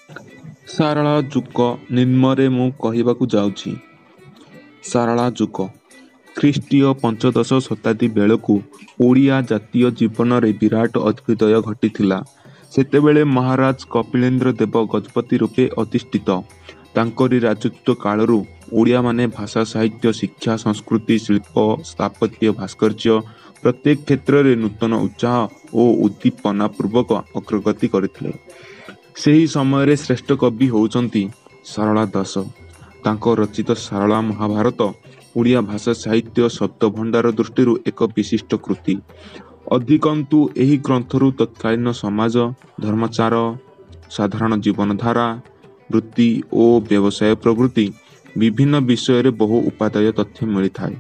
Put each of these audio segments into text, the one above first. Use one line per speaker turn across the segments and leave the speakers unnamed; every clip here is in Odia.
ସାରଳା ଯୁଗ ନିମ୍ନରେ ମୁଁ କହିବାକୁ ଯାଉଛି। ସାରଳା ଯୁଗ ଖ୍ରୀଷ୍ଟୀୟ ପଞ୍ଚଦଶ ଶତାବ୍ଦୀ ବେଳକୁ ଓଡ଼ିଆ ଜାତୀୟ ଜୀବନରେ ବିରାଟ ଅଭ୍ୟୁଦୟ ଘଟିଥିଲା। ସେତେବେଳେ ମହାରାଜ କପିଳେନ୍ଦ୍ର ଦେବ ଗଜପତି ରୂପେ ଅଧିଷ୍ଠିତ। ତାଙ୍କରି ରାଜତ୍ୱ କାଳରୁ ଓଡ଼ିଆମାନେ ଭାଷା, ସାହିତ୍ୟ, ଶିକ୍ଷା, ସଂସ୍କୃତି, ଶିଳ୍ପ, ସ୍ଥାପତ୍ୟ, ଭାସ୍କର୍ଯ୍ୟ ପ୍ରତ୍ୟେକ କ୍ଷେତ୍ରରେ ନୂତନ ଉତ୍ସାହ ଓ ଉଦ୍ଦୀପନାପୂର୍ବକ ଅଗ୍ରଗତି କରିଥିଲେ। ସେହି ସମୟରେ ଶ୍ରେଷ୍ଠ କବି ହେଉଛନ୍ତି ସାରଳା ଦାସ। ତାଙ୍କ ରଚିତ ସାରଳା ମହାଭାରତ ଓଡ଼ିଆ ଭାଷା ସାହିତ୍ୟ ଶବ୍ଦଭଣ୍ଡାର ଦୃଷ୍ଟିରୁ ଏକ ବିଶିଷ୍ଟ କୃତି। ଅଧିକନ୍ତୁ ଏହି ଗ୍ରନ୍ଥରୁ ତତ୍କାଳୀନ ସମାଜ, ଧର୍ମାଚାର, ସାଧାରଣ ଜୀବନଧାରା, ବୃତ୍ତି ଓ ବ୍ୟବସାୟ ପ୍ରଭୃତି ବିଭିନ୍ନ ବିଷୟରେ ବହୁ ଉପାଦେୟ ତଥ୍ୟ ମିଳିଥାଏ।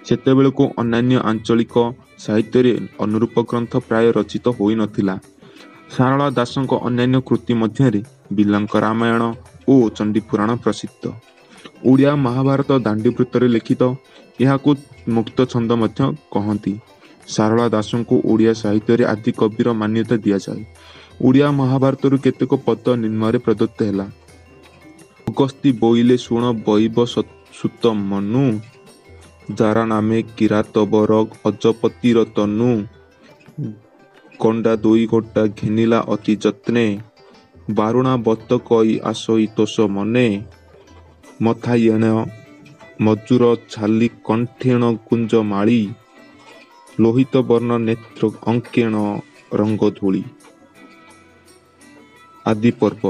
ସେତେବେଳକୁ ଅନ୍ୟାନ୍ୟ ଆଞ୍ଚଳିକ ସାହିତ୍ୟରେ ଅନୁରୂପ ଗ୍ରନ୍ଥ ପ୍ରାୟ ରଚିତ ହୋଇନଥିଲା। ସାରଳା ଦାସଙ୍କ ଅନ୍ୟାନ୍ୟ କୃତି ମଧ୍ୟରେ ବିଲଙ୍କ ରାମାୟଣ ଓ ଚଣ୍ଡୀପୁରାଣ ପ୍ରସିଦ୍ଧ। ଓଡ଼ିଆ ମହାଭାରତ ଦାଣ୍ଡିବୃତ୍ତରେ ଲିଖିତ। ଏହାକୁ ମୁକ୍ତଛନ୍ଦ ମଧ୍ୟ କହନ୍ତି। ସାରଳା ଦାସଙ୍କୁ ଓଡ଼ିଆ ସାହିତ୍ୟରେ ଆଦିକବିର ମାନ୍ୟତା ଦିଆଯାଏ। ଓଡ଼ିଆ ମହାଭାରତରୁ କେତେକ ପଦ ନିମ୍ନରେ ପ୍ରଦତ୍ତ ହେଲା। ଅଗସ୍ତି ବୋଇଲେ ଶୁଣ ବୈବସୁତ ମନୁ। ଯାର ନାମେ କିରାତବର ଅଜପତିର ତନୁ। ଗଣ୍ଡା ଦୁଇଗୋଟା ଘେନିଲା ଅତି ଯତ୍ନେ। ବାରୁଣାବର୍ତ୍ତ କଇ ଆସଇ ତୋଷ ମନେ। ମଥାୟେଣ ମଜୁର ଛାଲି କଣ୍ଠେଣ ଗୁଞ୍ଜମାଳି। ଲୋହିତ ବର୍ଣ୍ଣ ନେତ୍ର ଅଙ୍କେଣ ରଙ୍ଗଧୂଳି। ଆଦିପର୍ବ।